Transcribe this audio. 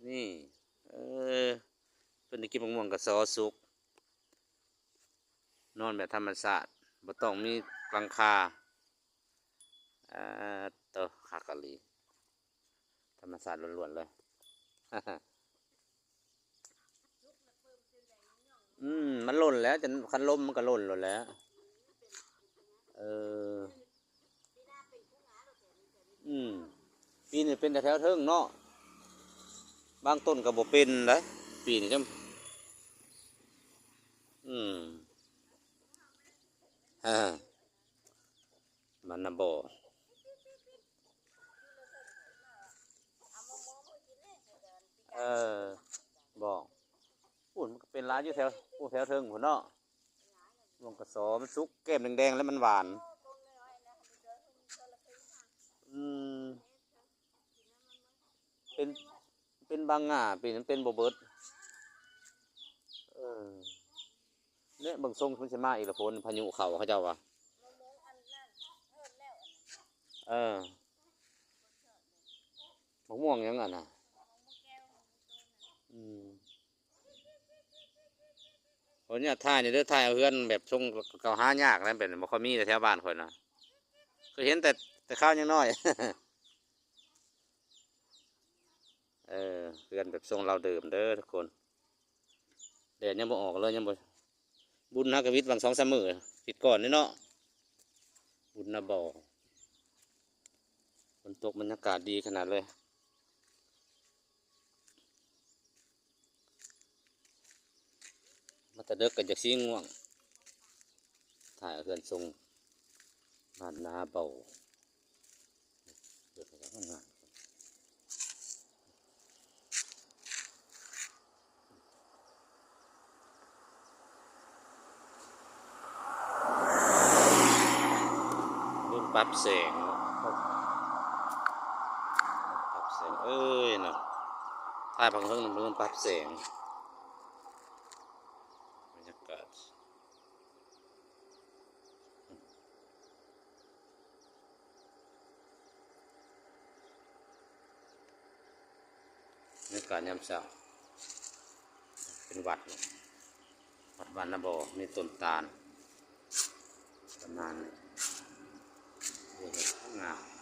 ນີ້ ເອີ ເພິ່ນໄດ້ກິນໝາກມ່ວງກະຊໍສຸກ ນອນແບບທຳມະຊາດ ບໍ່ຕ້ອງມີຫຼັງຄາ. ອາ ໂຕ ຄັກອີ່ຫຼີ ທຳມະຊາດລ້ວນໆເລີຍ. ອືມ ມັນຫຼົ່ນແລ້ວ ຈະ ຄັນລົມມັນກະຫຼົ່ນໂລດແລ້ວ. ເອີ ອືມ ປີນີ້ເປັນແຕ່ແຖວເທິງເນາະ ບາງຕົ້ນກະບໍ່ເປັນໃດ໋ ປີນີ້ຈັ່ງ ອືມ ຮະ ມັນນະບໍ່ ເອີ ບໍ່ ພຸ້ນມັນກະເປັນຫຼາຍຢູ່ແຖວ ໂອ້ ແຖວເທິງພຸ້ນເນາະ. ໝ່ວງກະຊໍມັນສຸກ ແກ້ມແດງໆ ແລ້ວມັນຫວານ. ອືມ ເປັນ ເປັນບາງຫຍ້າ ປີນີ້ມັນເປັນບໍ່ເບິດ. ເອີ ແລະເບິ່ງຊົງມັນຊິມາອີກລະ ຝົນພາຍຸເຂົ້າ ເຂົາເຈົ້າວ່າ. ເອີ ໝາກມ່ວງຫຍັງອັນນະ? ອືມ ຂໍອະນຸຍາດຖ່າຍແດ່ເດີ ຖ່າຍເອົາເຮືອນແບບຊົງເກົ່າ ຫາຍາກນະ ແບບນີ້ບໍ່ຄ່ອຍມີແຖວບ້ານຂ້ອຍນະ ເຄີຍເຫັນແຕ່ ແຕ່ຄາວຍັງນ້ອຍ. ເອີ ເຮືອນແບບຊົງລາວເດີມເດີທຸກຄົນ. ແດດຍັງບໍ່ອອກເລີຍ ຍັງບໍ່ ບຸນເຮົາກະວິດຫວ່າງສອງສາມມື້ ວິດກ່ອນເດເນາະ ບຸນນະບໍ່. ຝົນຕົກ ບັນຍາກາດດີຂະໜາດເລີຍ. ມາແຕ່ເດິກກະຢາກຊິງ່ວງ ຖ່າຍເຮືອນຊົງບ້ານນາເບົາ. ເບິ່ງປັບແສງເນາະ ປັບແສງ ເອີຍເນາະ ຖ່າຍບາງເທິງເບິ່ງປັບແສງ ບັນຍາກາດ. ບັນຍາກາດຍາມເຊົ້າ ເປັນວັດ ວັດບ້ານນາບໍ່ ມີຕົ້ນຕານ ປະມານນີ້ ງາມ.